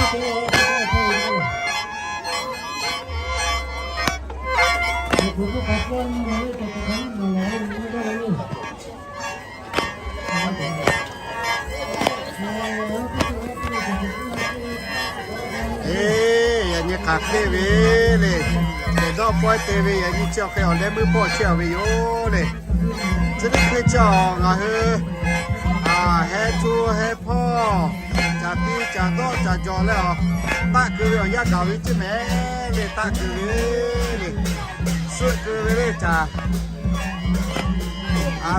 Eˬ, yaꞈ nyi hk'aˬ hk'e ve le, kehˬ dawˇ pawehˇ te ve yaꞈ nyi chi awˬ hk'e awˬ leh meuˇ pawˆ chehˇ ve yoˬ le. Chi teˇ hkui chi awˬ ngaˬ hui heh htu heh hpawˇ caˍ piˇ caˍ dawˆ caˍ jawˬ leh awˬ taˆ keu ve awˬ yanˇ gaˬ ve ceˇ mehˍ le, taˆ keu ve le, suhˆ keu ve le caˍ.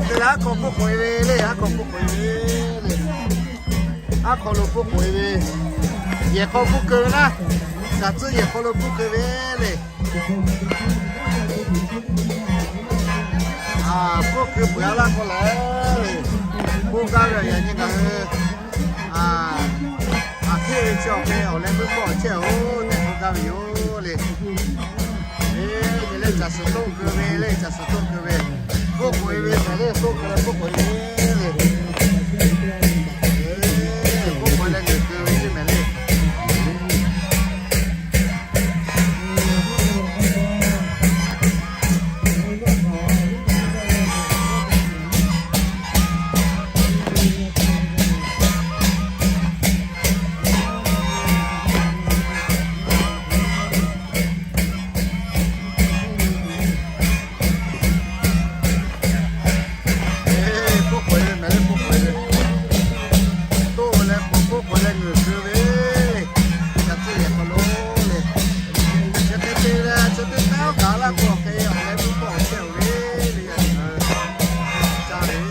Te leh aˉ hk'aw k'oˆ k'oꞈ e ve le, aˉ hk'aw k'oˆ k'oꞈ e ve le. Aˉ hk'aw lo k'oˆ k'oꞈ e ve, yehˬ hk'aw k'oˆ keu ve naˉ, shaˍ tcuhˇ yehˬ hk'aw lo k'oˆ keu ve le. K'oˆ keu peuˬ a laˇ k'o lehˬ, k'oˆ gaˇ ve awˬ yanˇ nyi ngaˬ hui aˬ hteˇ ve chi awˬ hk'e awˬ leh meuˇ pawˆ chehˇ-oˬ tehꞈ k'oˆ gaˇ ve yoˬ le. Eˬ, nyi leh caˬ suhˍ toˆ keu ve le, caˬ suhˍ toˆ keu ve, k'oˆ k'oꞈ e ve tehꞈ le, k'oˆ k'oꞈ e ve le. K'oˆ k'oꞈ e leh g'uiˬ keu ve ceˇ mehˍ le. K'oˆ k'oꞈ e ve mehˍ le, k'oˆ k'oꞈ e ve, toˆ leh k'oˆ k'oꞈ leh g'uiˬ keu ve, yaꞈ tcuhˇ yehˬ hk'aw lo le. Chi hk'e te leh chi teˇ taˉ oˇ kaꞈ laˇ k'o awˬ hk'e awˬ leh meuˇ pawˆ awˬ chehˇ-oˬ ve le, yaꞈ nyi ngaˬ hui ca ve le.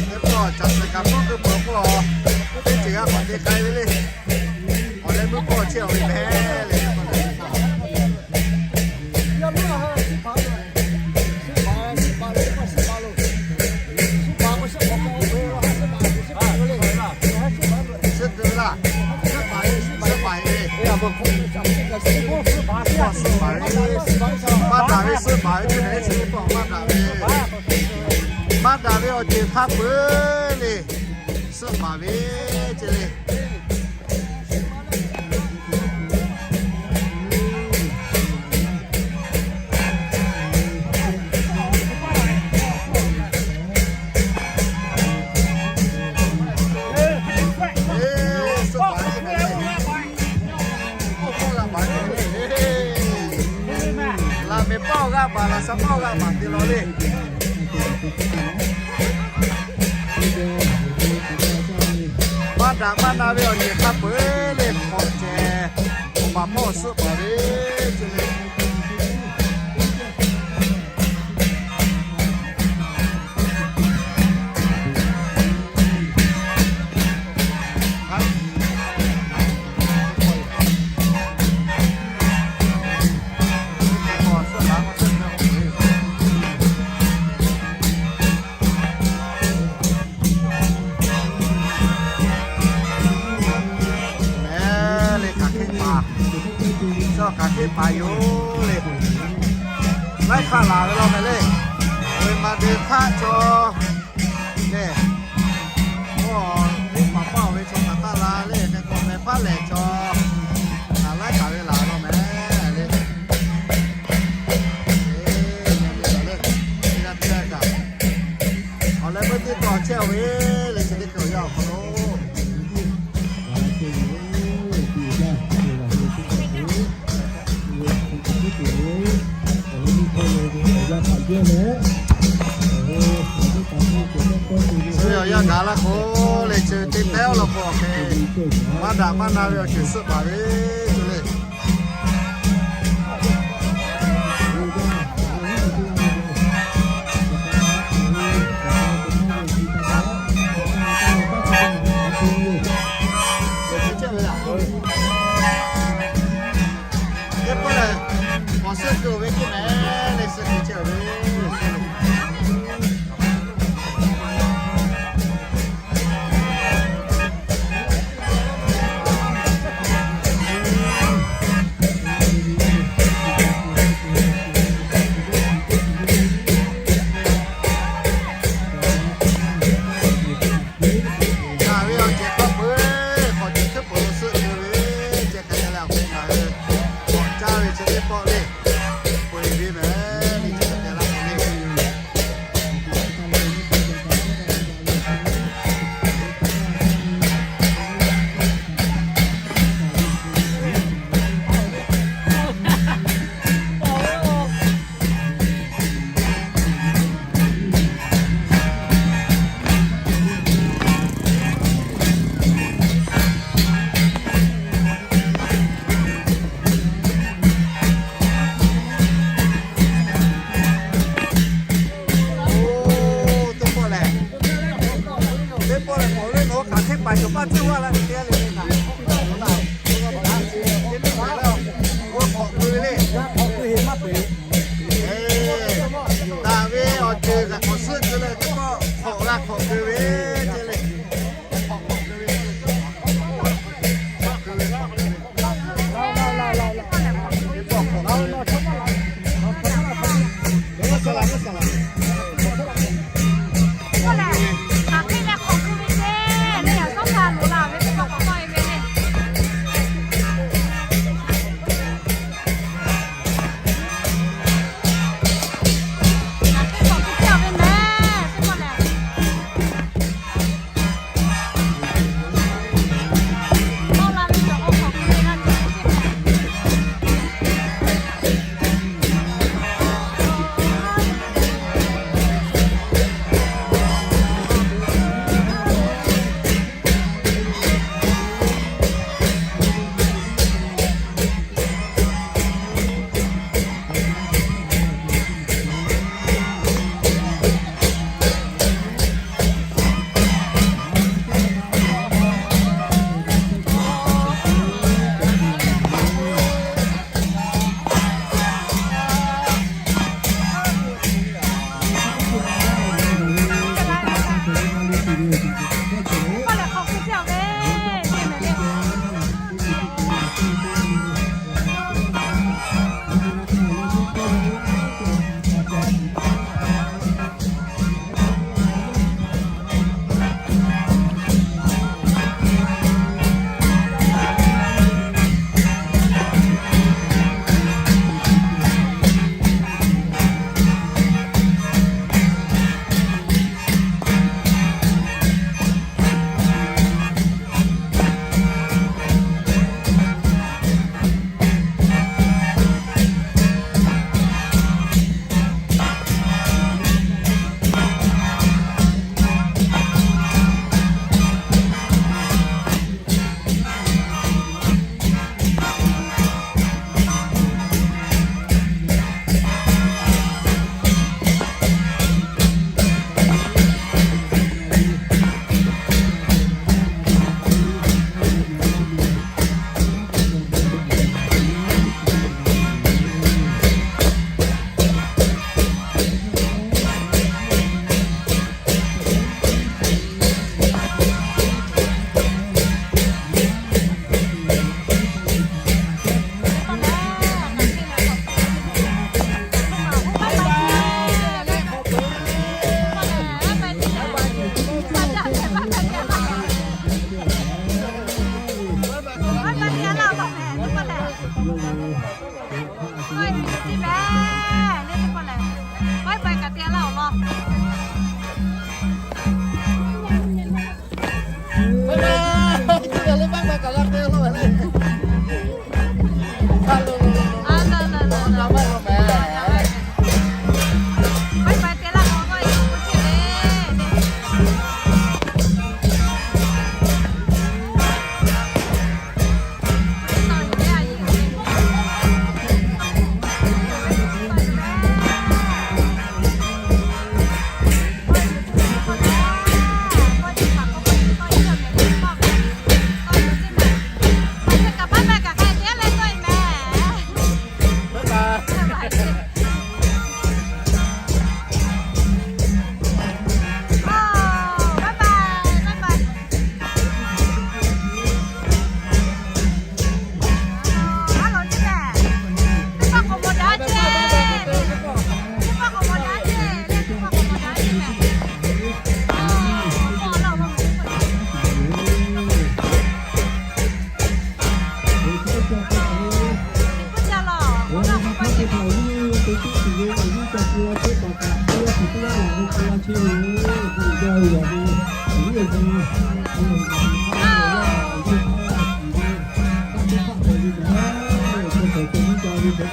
Teˇ pawˆ caˬ suhˍ kaꞈ pawˆ keu peuˬ k'o, teˇ ceuˬ g'a k'awꞈ te k'ai ve le. Awˬ leh meuˇ pawˆ chehˇ-oˬ ve mehˍ le. Suhˆ keu ve laˇ, suhˆ paˍ ve, suhˆ paˍ ve, suhˆ paˍ ve, maˇ daꞈ ve suhˆ paˍ ve teˇ hpaˍ-eˬ chi teˇ pawˆ maˇ daꞈ ve, maˇ daꞈ ve awˬ ceuˬ hk'a peuˬ le, suhˆ paˍ ve ce le. Laꞈ mehˍ pawˆ g'a baˬ, laꞈ sha pawˆ g'a baˬ te law le. Maˇ daꞈ maˇ na ve awˬ nyi hk'a peuˬ le, hk'awꞈ cehˬ, awˬ baˬ hpawˇ suhˆ paˍ ve ce le. Mehˍ le, hk'aˬ hk'e paˍ, chaw hk'aˬ hk'e paˍ yoˬ le. Laiˉ hk'aˇ laˬ ve law mehˍ le. Oˇ ve ma de hpaˆ chaw le. Oˇ, teˇ hpaˍ paˇ ve chaw hk'aˬ htaˇ la le, hk'e k'o mehˍ paˉ lehˬ chaw, hk'aˬ laiˉ hk'aˬ ve laˬ law mehˍ le. Awˬ leh meuˇ teˇ tawˇ chehˇ-oˬ ve le, chi teˇ hkui awˬ yanˇ awˬ hk'aw lo Chi ve awˬ yanˇ gaˬ laˇ k'o le, chi ve teˇ pehˉ law k'o awˬ hk'e maˇ daꞈ maˇ na ve awˬ ceuˬ suhˆ paˍ ve yoˬ le. Teˇ pawˆ lehˬ, awˬ suhˆ keu-oˬ ve teˇ mehˍ le, suhˆ keu chehˇ-oˬ ve.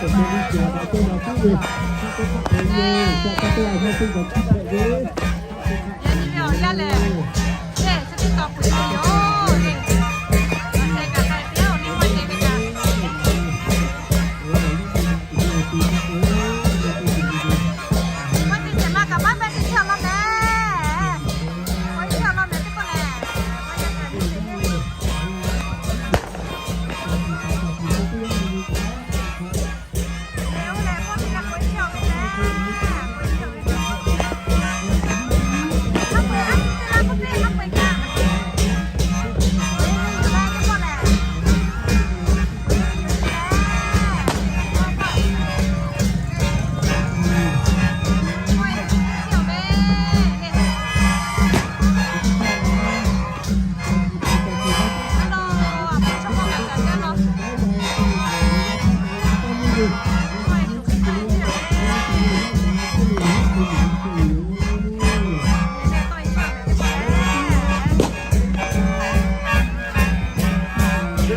Chi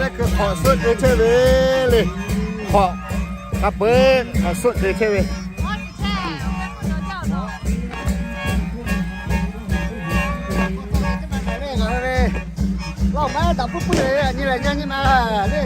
lehˬ hk'awꞈ suhˆ te chehˇ ve le. Hk'awꞈ, hk'a peu-eˬ hk'awꞈ suhˆ te chehˇ ve. Laˇ maˉ daꞈ puiˉ puiˉ ve nyi lehˬ nyi nyi ma le.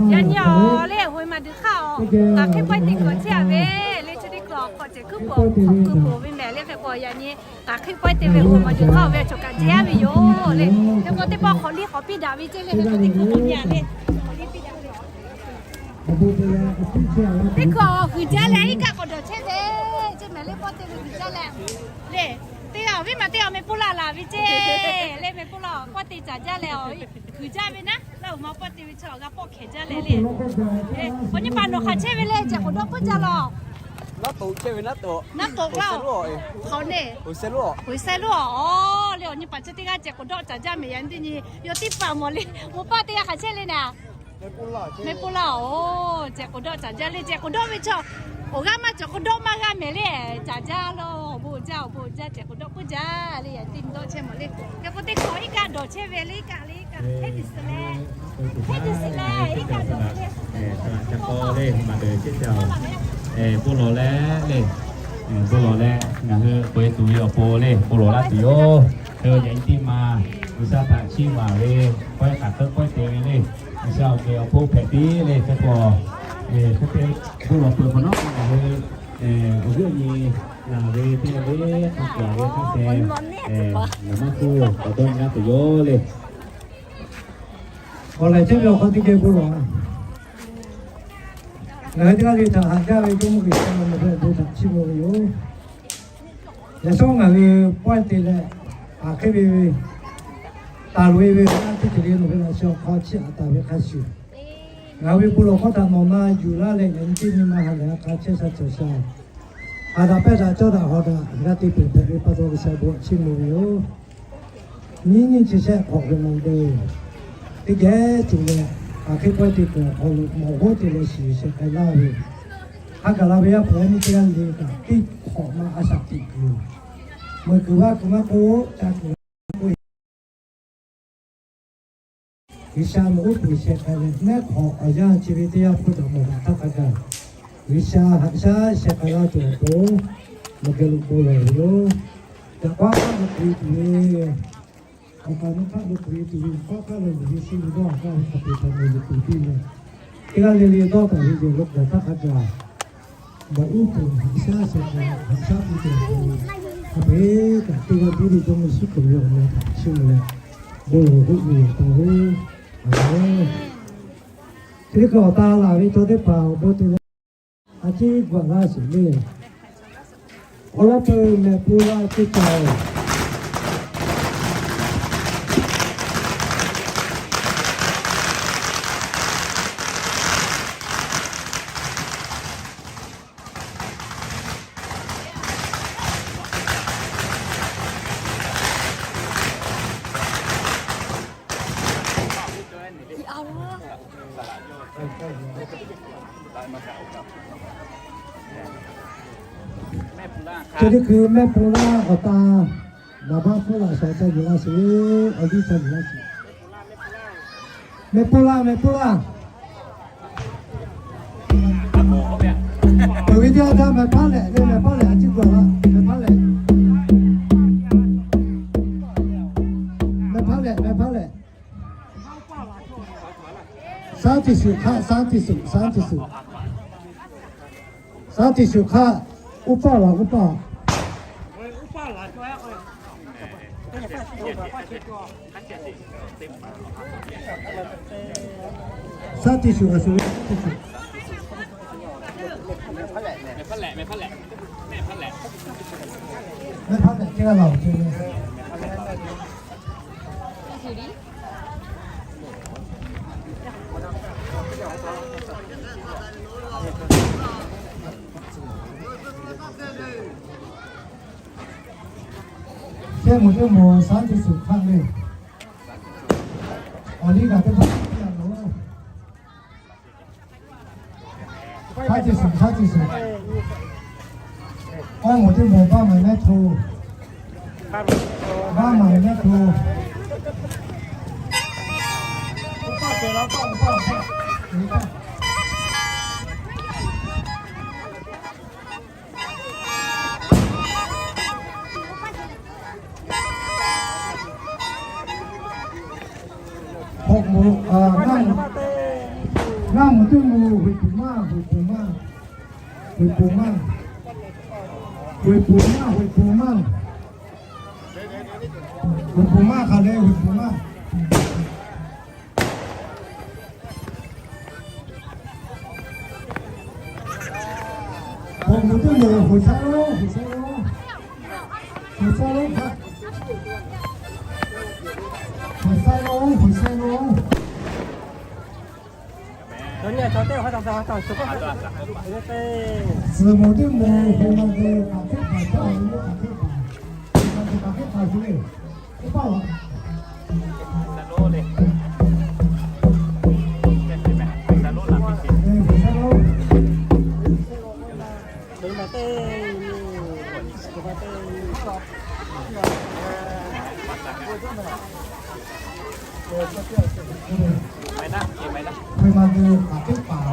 Yaꞈ nyi awˬ lehˬ, Hoˍ maˍ duˬ hk'aˇ awˬ k'aˬ hk'e pawehˇ te kuiˬ chehˇ a ve le, chi teˇ hkui awˬ hk'aw cehˬ kuiˬ hpawꞈ hk'aw kuiˬ poˬ ve mehˍ le hk'e k'o, yaꞈ nyi k'aˬ hk'e pawehˇ te ve Hoˍ maˍ duˬ hk'aˇ ve chaw kaꞈ jehˇ a ve yoˬ le. Hk'e k'o teˇ pawˆ hk'awꞈ liˇ k'awꞈ piˇ daꞈ ve ceˇ le, hk'e k'o teˇ hkui k'awꞈ nyi a le. Teˇ hkui awˬ g'uiˬ jaˇ leh iˉ kaˆ k'awꞈ dawˬ chehˇ ve ceˇ mehˍ le, pawehˇ te ve g'uiˬ jaˇ leh le. Teˇ g'aˇ awˬ viˉ ma teˇ g'aˇ meh poˆ laˇ la ve ceˇ le, meh poˆ laˇ pawehˇ te caˍ jaˇ leh awˬ g'uiˬ jaˇ ve naˉ, laˇ oˬ ma pawehˇ te ve chaw g'a pawˆ hkehˍ jaˇ leh le. Awˬ nyi paˍ nawˬ hk'aˬ chehˇ ve le, cehˬ k'oˍ dawˆ puiˉ jaˇ law. Naˉ toꞈ chehˇ ve naˉ toꞈ. Naˉ toꞈ laˇ. Hk'awꞈ neˇ. G'uiˬ sha lo. G'uiˬ sha lo aˬ le, awˬ nyi paˍ chi teˇ g'aˇ cehˬ k'oˍ dawˆ caˍ jaˇ meh yaꞈ nyi teˇ nyi. Yawˇ teˇ hpaˍ mawˬ le, meh pawehˇ teˇ g'aˇ hk'aˬ chehˇ le naˍ. Meh poˆ laˇ oˬ, cehˬ k'oˍ dawˆ caˍ jaˇ le, cehˬ k'oˍ dawˆ ve chaw awˬ g'aˇ maˇ cawˬ k'oˍ dawˆ maˇ g'a mehˍ le, caˍ jaˇ law, awˬ bon jaˇ, awˬ bon jaˇ, cehˬ k'oˍ dawˆ puiˉ jaˇ le, yaꞈ nyi teˇ nyi dawˆ chehˇ mawˬ le. Hk'e k'o teˇ hkui iˉ kaˆ dawˬ chehˇ ve le, iˉ kaˆ le, iˉ kaˆ hk'e te suh leh, hk'e te suh leh iˉ kaˆ dawˬ ve le. Ca k'aw le, maˍ dehˬ ceˇ ca, bon lawˬ leh le, bon lawˬ leh ngaˬ hui k'oꞈ e tuˬ ve awˬ pon le, bon lawˬ laˇ tuˬ yoˬ. Hk'e yaꞈ nyi teˇ maˬ G'uiˬ sha htaꞈ chiˇ maˍ ve, pawehˇ k'aꞈ k'oˆ pawehˇ te ve le, G'uiˬ sha awˬ kehˬ awˬ hpon hpehꞈ piˇ le. Hk'e k'o, hk'e te bon lawˬ peuˬ hk'awꞈ nawˉ ngaˬ hui awˬ g'euˆ nyi laˬ ve teˇ g'aˇ le, hk'a gaˬ ve hk'a sheh, ngaˬ maˇ hkuˇ k'awꞈ dawˇ nyi laˇ tuˬ yoˬ le. Awˬ lehˬ chehˇ ve awˬ hk'aw teˇ geh bon lawˬ. Ngaˬ hui teˇ g'aˇ le htaꞈ haꞈ jaˇ ve Jawˇmawˇ G'uiˬ sha ve awˬ bon htaꞈ chiˇ mvuh ve yoˬ. Yaꞈ shawˉ ngaˬ hui pawehˇ te leh, Aˬ hk'e ve, taˍ loꞈ e ve a teˇ ceuˬ le nawˬ ve laꞈ sheh awˬ hk'aw chiˇ aꞈ taˍ ve hk'a shuˍ, ngaˬ hui ve bon lawˬ hkawˇ htaꞈ nawˬ na yuˬ laˇ leh, yaꞈ nyi teˇ nyi ma ha lehˬ a hk'a chehˇ sha cawˬ sha, haꞈ daꞈ pehˇ daꞈ cawˇ daꞈ hawˍ daꞈ g'a te peuˬ hpehꞈ ve pa taw, G'uiˬsha bon htaꞈ chiˇ mvuh ve yoˬ. Nyiˇ nyiˇ chi shehˆ hk'awꞈ ve ma de teˇ geh tuˬ leh, aˬ hk'e pawehˇ te kuiˬ awˬ hk'aw lo mawꞈ g'awˇ te leh shiˍ sheh k'ai laˇ ve, ha gaˬ la ve yaˇ hpu yaˇ miˇ teˇ g'aˇ le kaꞈ teˇ hk'awꞈ ma a shaꞈ teꞈ kuiˬ, meuꞈ kuiˬ vaˇ kuiˬ maˇ k'oˆ, ca kuiˬ maˇ k'oˆ, G'uiˬsha nawˬ uˉ peunˍ sheh k'ai leh, mehˆ hk'awꞈ awˬ yanˇ chi ve teˇ yanˇ hpu daꞈ mawˬ daꞈ htaˇ hk'a gaˬ, G'uiˬsha haꞈ shaˉ sheh k'ai laˇ tuˬ awˬ pon, nawˬ geh lo bon lawˬ ve yoˬ. Yaꞈ k'aw hk'aˇ lo k'oꞈ e tuˬ ve, awˬ kaˍ nuˇ hk'aˆ lo k'oꞈ e tuˬ ve, awˬ hk'aw hk'aˇ lo luˬ ve shu ve dawˇ hk'aˇ ve hk'a peu-eˬ htaꞈ nawˬ yuˬ tuˬ piˇ leh, teˇ g'aˇ le le dawˇ taˍ ve yoˬ. Lo gaˬ htaˇ hk'a gaˬ, nawˬ uˉ peunˍ haꞈ shaˉ sheh k'ai, haꞈ shaˉ piˇ tuˬ awˬ pon, a pehˉ kaꞈ teˇ g'aˇ biˇ ve dawˇ ve shuˉ kuiˬ ve awˬ lawn htaꞈ chiˇ mvuh leh, bon lawˬ k'oˆ ve yoˬ. Taˇ hoˉ, a, teˇ hkui awˬ ta laˬ ve chaw teˇ hpaˍ awˬ bon te leh, a ciˉ g'aꞈ laˇ sheˍ le. Awˬ lawn peuˬ mehˍ pon laˇ teˇ hpaˍ-oˬ, Chi teˇ hkui mehˆ pon laˇ awˬ ta, naˍ baˆ hpfuhˇ laꞈ shaˍ ca yuˬ laˇ sheˍ, awˬ liˇ ca yuˬ laˇ sheˍ. Mehˆ pon laˇ, mehˆ pon laˇ. Peuˬ ve teˇ g'aˇ htaˇ mehˍ hpaˇ lehꞈ le, mehˍ hpaˇ lehꞈ a ciˉ gaˬ la, mehˍ hpaˇ lehꞈ. Mehˍ hpaˇ lehꞈ, mehˍ hpaˇ lehꞈ. Shaˉ tiꞈ shuˍ hk'aˆ, shaˉ tiꞈ shuˍ, shaˉ tiꞈ shuˍ. Shaˉ tiꞈ shuˍ hk'aˆ, uˉ paˆ laˬ, uˉ paˆ. Shaˉ tiꞈ shuˍ, shaˉ tiꞈ shuˍ. Mehˆ hpaˇ lehꞈ teˇ g'aˇ laˬ-oˬ ce. Shehˆ moˍ teˇ moˍ shaˉ tiꞈ shuˍ hk'aˆ le. Awˬ liˇ kaꞈ teˇ hpaˍ Shaˉ tiꞈ shuˍ, shaˉ tiꞈ shuˍ. Awˇ moˍ teˇ moˍ baˆ maˍ mehˆ hto. Baˆ maˍ mehˆ hto. Hk'awꞈ moˍ, a, ngaˇ moˍ, ngaˇ moˍ teˇ moˍ, Huiˍ puˍ maˇ, Huiˍ puˍ maˇ, Huiˍ puˍ maˇ, Huiˍ puˍ maˇ, Huiˍ puˍ maˇ, Huiˍ puˍ maˇ hk'aˬ le, Huiˍ puˍ maˇ. Hk'awꞈ moˍ teˇ moˍ, Huiˍ shaˆ lonˉ, Huiˍ shaˆ lonˉ, Huiˍ shaˆ lonˉ hk'aˆ, Huiˍ shaˆ lonˉ, Huiˍ shaˆ lonˉ. Suhˍ moˍ teˇ moˍ, Huiˍ maˬ ve kaꞈ hk'eˆ hpaˍ, Huiˍ maˬ ve kaꞈ hk'eˆ hpaˍ, Huiˍ maˬ ve kaꞈ hk'eˆ hpaˍ shu le. Oˇ paˆ laˬ. Hk'e ma te kaꞈ teˇ hpaˍ.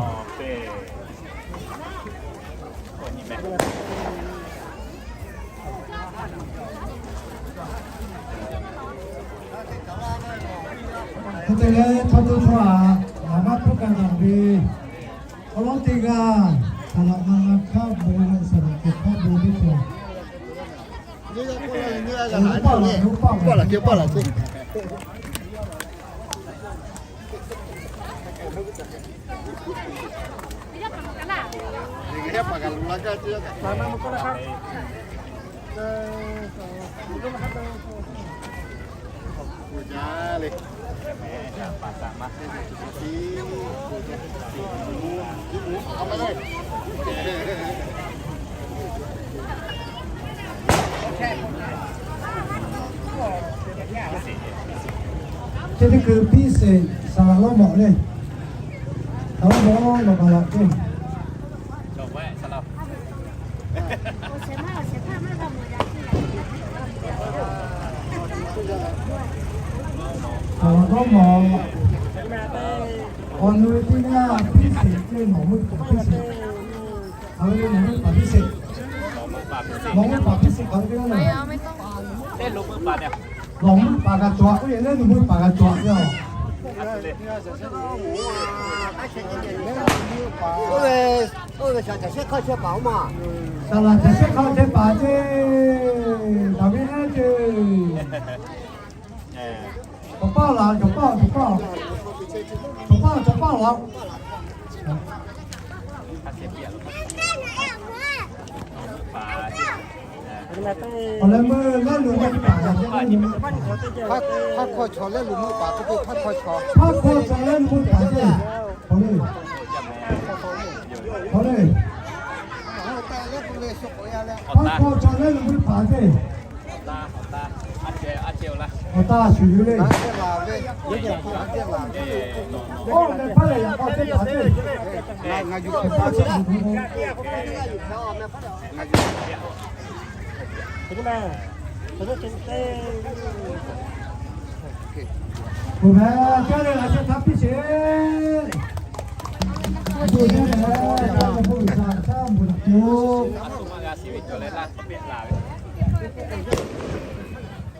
Hk'e te leh, chaw to chaw aꞈ, ngaˬ maˇ hpuˇ k'ai daꞈ ve awˬ lawn teˇ g'aˇ, hk'aˬ laꞈ ma ma hkaˆ bon leh saˍ laꞈ kehˬ hkaˆ bon teˇ hpaˍ. Paˆ laˬ, paˆ laˬ, paˆ laˬ. Chi teˇ hkui piˇ sheˍ, saˍ laꞈ lonˉ mawꞈ le. Saˍ laꞈ lonˉ mawꞈ lawˬ kaꞈ laꞈ teˇ. Saˍ laꞈ lonˉ mawꞈ, awˬ nu ve teˇ g'aˇ piˇ sheˍ ceˇ, mawˬ meuˆ paˍ piˇ sheˍ. Aˬ ve le, mawˬ meuˆ paˍ piˇ sheˍ. Mawˬ meuˆ paˍ piˇ sheˍ k'aˬ ve teˇ g'aˇ le. Lawˬ meuˆ paˍ kaꞈ cawˬ, oˇ yehˬ leh nawˬ meuˆ paˍ kaꞈ cawˬ ve yoˬ. Saˍ laꞈ caˬ shehˆ hk'aˆ chehˇ paˍ ceˇ, daꞈ ve aˉ ceˇ. Cawˬ paˇ laˬ, cawˬ paˇ, cawˬ paˇ, cawˬ paˇ, cawˬ paˇ laˬ. Awˬ leh meuˇ leh lo meuˇ paˍ, hk'aˇ hk'aw chaw leh lo meuˇ paˍ k'oˆ ve hk'aˇ hk'aw chaw, hk'aˇ hk'aw chaw leh lo meuˇ paˍ ceˇ. Hk'aw le, hk'aw le, hk'aˇ hk'aw chaw leh lo meuˇ paˍ ceˇ. Awˬ taˇ shuˍ yuˬ le. Oˇ meh hpaˇ lehˬ yaꞈ k'aw teˇ hpaˍ ceˇ. Oˇ meh caˇ leh laꞈ sheh htaˇ piˇ sheˍ. Oˇ meh caˇ leh hpaˇ G'uiˬsha caˇ mvuhˬ daꞈ piˇ-oˆ.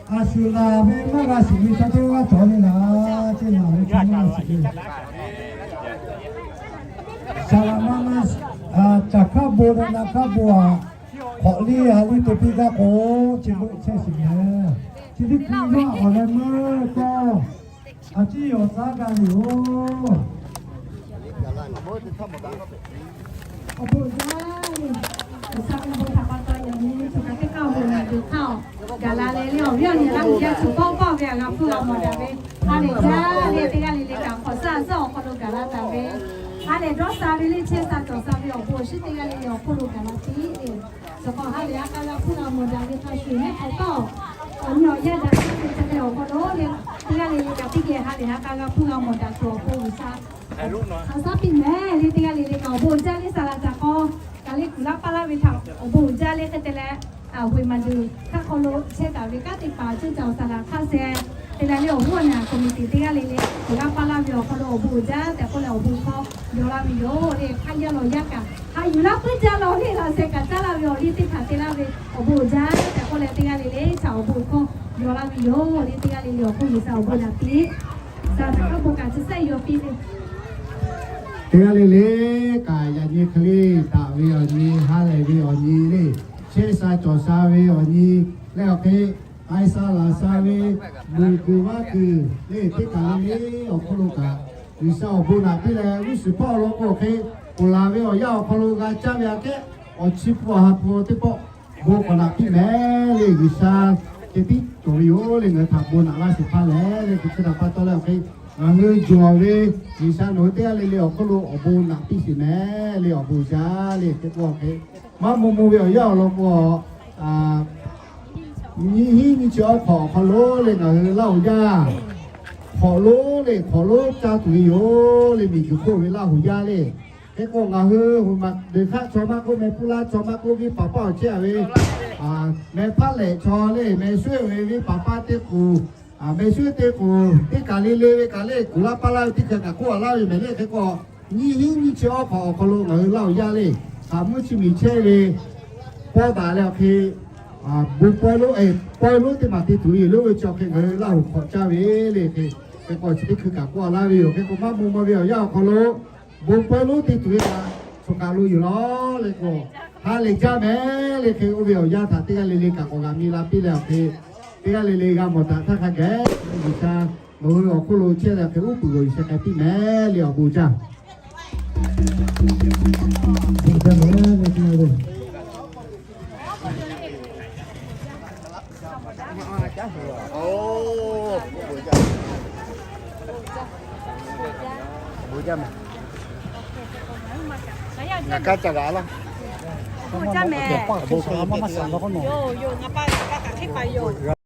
A shuˍ laˬ ve maˇ g'a shiˍ ve chaw teˇ g'aˇ cawˬ ve laˬ, ceˇ laˬ ve chaw maˇ g'a shiˍ ve. Saˍ laꞈ ma ma, caˬ hkaˇ bon leh naˆ hkaˇ bon aꞈ, hk'awꞈ liˇ ha liˇ te piˇ gaˇ k'o, chi beuꞈ chehˇ shiˍ leh, chi teˇ hkui yawˇ awˬ leh meuˇ tawˇ a ciˉ awˬ tcuhˉ gaˇ ve yoˬ. Awˬ bon jaˇ le. G'uiˬsha ve bon htaꞈ pa taw yaꞈ nyi choˬ kaꞈ teˇ kaˇ awˬ bon naˬ deuˬ hk'aˇ awˬ gaˬ la leh le, awˬ viˉ awˬ nyi laˇ hui jaˇ choˬ tawˇ pawˆ ve aꞈ g'a hpuˇ g'a mawˬ daꞈ ve, ha lehˬ jaˇ le. Teˇ g'aˇ le le kaꞈ hk'awꞈ suhˉ suhˉ awˬ hk'aw lo gaˬ la taˍ ve, ha lehˬ dawˇ sha ve le chehˇ sha cawˬ sha ve awˬ bon awˬ shinˉ teˇ g'aˇ le le awˬ hk'oˆ lo gaˬ la piˇ. Suhˍ hk'awꞈ ha lehˬ a k'a g'a hpuˇ g'a mawˬ daꞈ ve hk'a shuˍ nehˉ hk'awꞈ tawˇ, awˬ nyi awˬ yaˇ daꞈ jaˇ ve ca leh awˬ hk'aw lo le, teˇ g'aˇ le le kaꞈ teˇ geh ha lehˬ ha k'a g'a hpuˇ g'a mawˬ daꞈ tuˬ awˬ pon G'uiˬsha ha shaˉ piˇ mehˍ le. Teˇ g'aˇ le le kaꞈ awˬ bon jaˇ le. Saˍ laꞈ caˬ k'aw kaꞈ le kuˬ laˇ paˇ laˇ ve htaꞈ awˬ bon jaˇ le hk'e te leh, awˬ hoꞈ maˬ deuˬ hk'aˇ hk'aw lo chehˇ taˍ ve kanˉ teˇ hpaˍ ceuˇ caˬ awˬ saˍ laꞈ hk'aˇ sheh te leh le awˬ hoˉ awˬ naˬ committee teˇ g'aˇ le le kuˬ laˇ paˇ laˇ ve awˬ hk'aw lo awˬ bon jaˇ tehꞈ k'oˆ leh awˬ bon hkawˇ yaw laˇ ve yoˬ le. Hk'aˇ yaˇ law yaˇ kaꞈ ha yuˬ laˇ puiˉ jaˇ law le, laꞈ sheh kaꞈ caˉ laˇ ve awˬ liˇ teˇ hpaˍ te laˇ ve awˬ bon jaˇ tehꞈ k'oˆ leh teˇ g'aˇ le le htaꞈ awˬ bon hkawˇ yaw laˇ ve yoˬ le. Teˇ g'aˇ le le awˬ hk'oˆ G'uiˬsha awˬ bon naꞈ piˇ. Saˍ laꞈ hk'aˇ bon kaꞈ chi sehˉ yaw piˇ ve Teˇ g'aˇ le le kaꞈ yaꞈ nyi hk'e le daꞈ ve awˬ nyi, ha lehˬ ve awˬ nyi le, chehˇ sha cawˬ sha ve awˬ nyi leh awˬ hk'e, k'ai sha laˬ sha ve, muiˬ kuiˬ vaˇ kuiˬ le teˇ kaˬ le le awˬ hk'oˆ lo kaꞈ, G'uiˬsha awˬ bon naꞈ piˇ leh g'uˇ suhˍ hpawˇ awˬ lawn k'o hk'e, ponˬ laˬ ve awˬ yanˇ awˬ hk'aw lo g'a caˇ ve aꞈ kehˉ, awˬ chi hpu awˬ ha hpu teˇ pawˆ bon k'awꞈ naꞈ piˇ mehˍ le. G'uiˬsha ceh tiˉ cawˬ ve yoˬ le. Ngaˬ hui htaꞈ bon naꞈ laˇ sheˍ hpaˇ lehˬ le, kuˬ chi htaꞈ pa taw leh awˬ hk'e, ngaˬ hui jawˬ ve G'uiˬsha nawˬ hui teˇ g'aˇ le le awˬ hk'oˆ lo awˬ bon naꞈ piˇ sheˍ mehˍ le. Awˬ bon jaˇ le hk'e k'oˆ awˬ hk'e, maˇ maw maw ve awˬ yanˇ awˬ lawn k'o, nyiˇ hinˉ nyiˇ chi awˉ hk'awꞈ awˬ hk'aw lo le ngaˬ hui Laˇ huˍ yaˇ hk'awꞈ lonˉ le hk'awꞈ lonˉ caˇ tuˬ ve yoˬ le. Miˬguiˬ hk'oˆ ve Laˇ huˍ yaˇ le. Hk'e k'o ngaˬ hui huiˬ maˬ deuˬ hk'aˆ chaw maˇ k'oˆ, meh puˇ laˇ chaw maˇ k'oˆ, venˇ paˍ paˇ awˬ chehˇ a ve, meh hpaˇ lehꞈ chaw le, meh shuˉ ve venˇ paˍ paˇ teˇ k'oˍ, meh shuˉ teˇ k'oˍ, teˇ kaˬ le le ve kaꞈ le kuˬ laˇ paˇ laˇ ve teˇ hkui kaꞈ k'oˆ a laˇ ve mehˍ le. Hk'e k'o nyiˇ hinˉ nyiˇ chi awˉ hk'awꞈ awˬ hk'aw lo ngaˬ hui Laˇ huˍ yaˇ le, hk'aˬ mvuhˇ chi miˬ chehˇ ve pawˇ daꞈ leh awˬ hk'e, bon pawehˇ lonˉ, pawehˇ lonˉ teˇ maˬ te tuˬ ve yoˬ. Lo ve chi awˬ hk'e ngaˬ hui Laˇ huˍ hk'awꞈ caˇ ve le. Hk'e k'o chi teˇ hkui kaꞈ k'oˆ a laˇ ve yoˬ. Hk'e k'o maˇ maw maw ve awˬ yanˇ awˬ hk'aw lo bon pawehˇ lonˉ te tuˬ ve kaꞈ choˬ kaˬ lo yoˬ lawˬ le k'o, ha lehˬ jaˇ mehˍ le. Hk'e oˇ ve awˬ yanˇ htaꞈ teˇ g'aˇ le le kaꞈ k'awꞈ g'a mi la piˇ leh awˬ hk'e, teˇ g'aˇ le le g'a mawˬ htaꞈ htaˇ hk'a gaˬ G'uiˬsha nawˬ hui awˬ hk'oˆ lo chehˇ leh hk'e uˉ peunˍ g'awˬ G'uiˬsha k'ai piˇ mehˍ le. Awˬ bon jaˇ. Bon jaˇ mehˍ le. Oˇ, bon jaˇ mehˍ. Ngaˬ kaˉ ca g'a laˇ. Bon jaˇ mehˍ. Bon, ngaˬ pa kaꞈ hk'e pa yoˬ.